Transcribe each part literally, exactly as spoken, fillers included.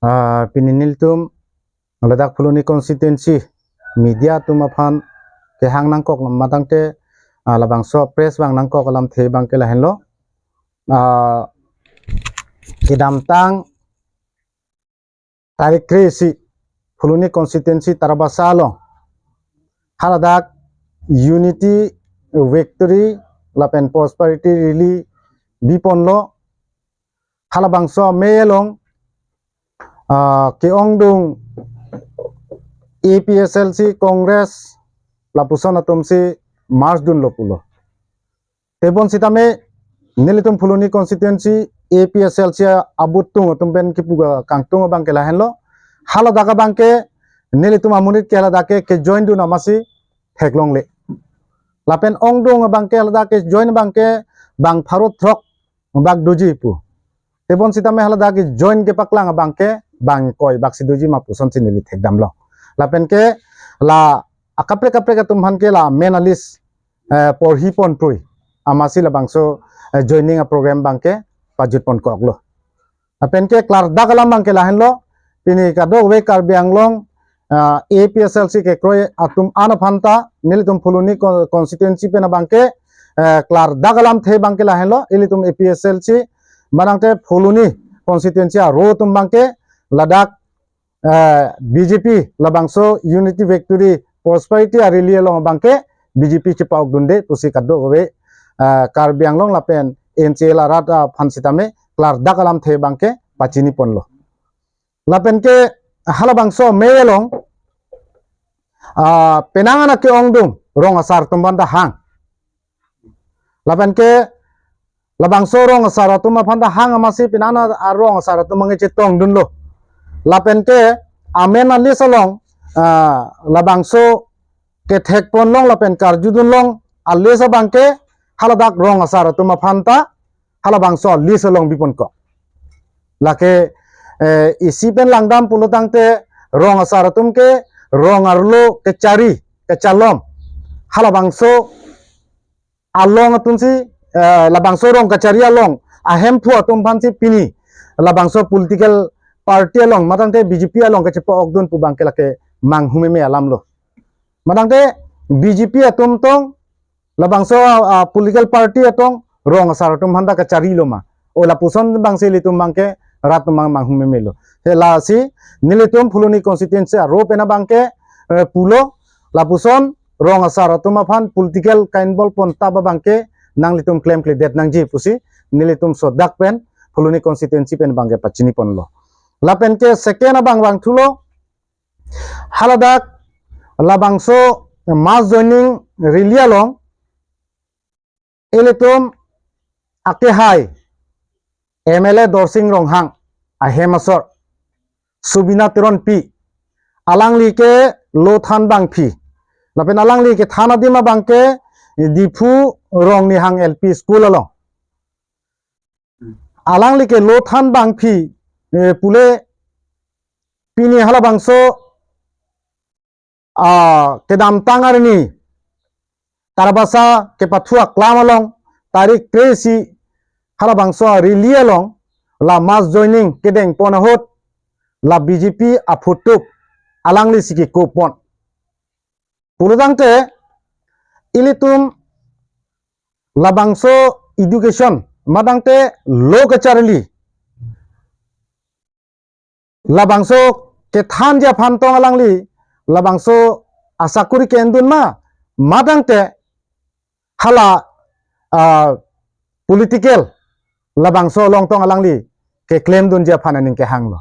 Ah, pini nelitum ladak Phuloni constituency media atum aphan kehang nangkok alam matangte, ah, labangso press abang nangkok alamthe abangke lahenlo. Ah, kedamtang tarik kre-isi Phuloni constituency Tarabasa along haladak unity victory lapen prosperity rally biponlo. Halabangso amei along, ah, ke-ongdung A P H L C, Congress lapuson atumsi march dunlo pulo. Tebon sitame nelitum Phuloni constituency A P H L C abut tung atum pen kipu kangtung abangke lahenlo. Haladak abangke nelitum amonit ke haladak ke, ke join dun amatsi theklongle. Lapen ongdung abangke haladak ke join abangke bang pharo throk bak doji pu. Tebon sitame haladak ke join kepaklang abangke bang koi baksi doji ma pusonsi neli thekdamlo. Lapen ke la akaprek kaprek atum aphan ke la main a list, eh, porhi ponprui amatsi labangso, eh, joining a program abangke pajut ponkoklo. Lapen ke klardak alam abangke lahenlo, pini kadokave Karbi Anglong, ah, A P H L C kekroi atum an aphanta nelitum Phuloni con-, constituency pen abangke, eh, klardak alamthe abangke lahenlo, ilitum A P H L C manangte Phuloni constituency aro atum abangke ladak, eh, B J P labangso unity victory prosperity a rally along abangke B J P chepa-ok dunde pusi kadokave, eh, Karbi Anglong lapen N C L arat aphan sitame klardak alamthe abangke pachini ponlo. Lapen ke halabangso amei along, ah, penang an ke-ongdung rong asar atum aphanta hang. Lapen ke labangso rong asar atum aphanta hang amatsi penang an a rong asar atum abangke chetong dunlo. Lapen ke a main a list along, ah, labangso kethek ponlong lapen karju dunlong a list abangke haladak rong asar atum aphanta halabangso a list along biponkok. Lake, eh, isi pen langdam pulotangte rong asar atum ke rong arlo kechari kechalom halabangso along atumsi, eh, labangso rong kachari along ahemphu atum aphansi pini labangso political party along matangte B J P along kachepa-ok dun pu abangke lake manghumeme alamlo. Matangte B J P atum tong labangso, ah, political party atong rong asar atum aphanta kacharilo ma. O lapuson abangsi ilitum abangke rat atum abang manghumemelo. He lasi nelitum Phuloni constituency aro pen abangke, eh, pulo lapuson rong asar atum aphan political ka-involve pontap abangke nanglitum klemkledet nangji pusi nelitum sodak pen Phuloni constituency pen abangke pachini ponlo. Lapen ke second abang vangthulo, haladak labangso mass joining rally along ilitum akehai M L A Dorsing Ronghang ahem asor Subina Teronpi, alangli ke Lothan Bangphi. Lapen alangli kethan adim abangke Diphu Rongnihang L P School along. Alangli ke Lothan Bangphi, eh, pule pini halabangso, ah, kedamtang arni Tarabasa kepathu aklam along tarik kre-isi halabangso rally along la mass joining kedeng pon ahut la B J P aphutup alanglisi kekup pon. Pulotangte ilitum labangso education matangte lo kacharli labangso kethanji aphan tong alangli labangso asakuri ke-endun ma, matangte hala, ah, political labangso along tong alangli keklemdunji aphan aning kehanglo.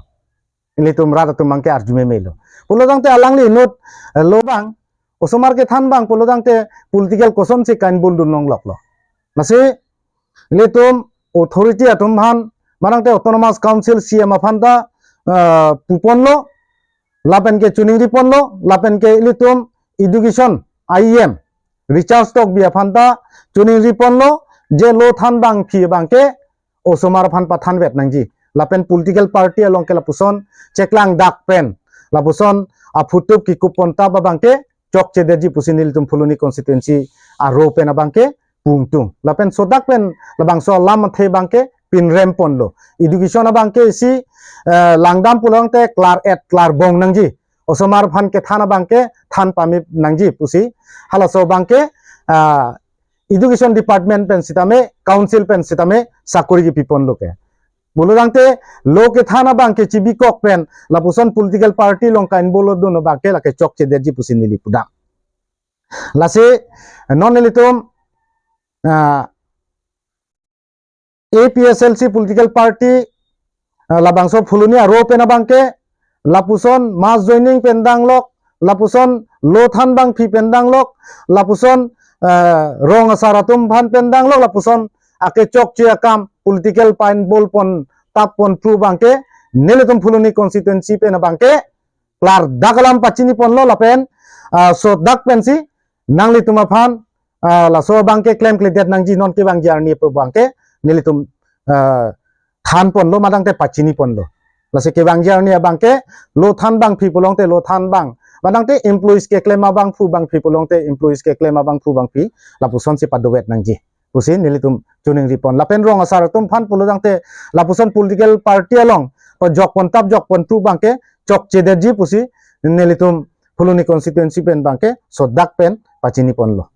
Ilitum rat atum abangke arjumemelo. Pulotangte alangli inut, eh, lo abang osomar kethan abang pulotangte political kosonsi ka-involve dun longloklo. Lasi ilitum authority atum aphan, manangte Autonomous Council C E M aphanta, ah, puponlo, lapen ke choningri ponlo, lapen ke ilitum education I E M Richard Tokbi aphanta choningri ponlo, je Lothan Bangphi abangke osomar aphan pathanvet nangji. Lapen political party along ke lapuson cheklang dak pen lapuson aphutup kekup pontap abangke chokchedetji pusi nelitum Phuloni constituency aro pen abangke pu ingtung. Lapen sodak pen labangso alamthe abangke pinrem ponlo. Education abangke isi, eh, langdam pulote klar-et klarbong nangji. Osomar aphan kethan abangke than pame nangji pusi. Halaso abangke, ah, education department pen sitame, council pen sitame sakori kipi ponlo ke. Pulotangte lo kethan abangke chibikok pen lapuson political party along ka-involve dun abangke lake chokchedetji pusi neli pudam. Lasi non nelitum, ah, A P H L C political party, ah, labangso Phuloni aro pen abangke, lapuson mass joining pen danglok, lapuson lo than bangphi pen danglok, lapuson, ah, rong asar atum aphan pen danglok, lapuson ake chokche akam political pa-involve pon tap pon phru abangke, nelitum Phuloni constituency pen abangke, klardak alam pachini ponlo lapen, ah, sodak pensi, nanglitum aphan, ah, laso abangke klemkledet nangji non kevangji arni pu abangke, nelitum, ah, than ponlo, madangte pachini ponlo. Lasi kevangji arni abangke, lo than bangphi pulote lo than bang. Madangte employees keklem abangphu bangphi pulote employees keklem abangphu bangphi, lapusonsi padovet nangji pusi nelitum choningri pon. Lapen rong asar atum aphan pulotangte lapuson political party along pajok pon tap jok pon phru abangke chokchedetji pusi nelitum Phuloni constituency pen abangke sodak pen pachini ponlo.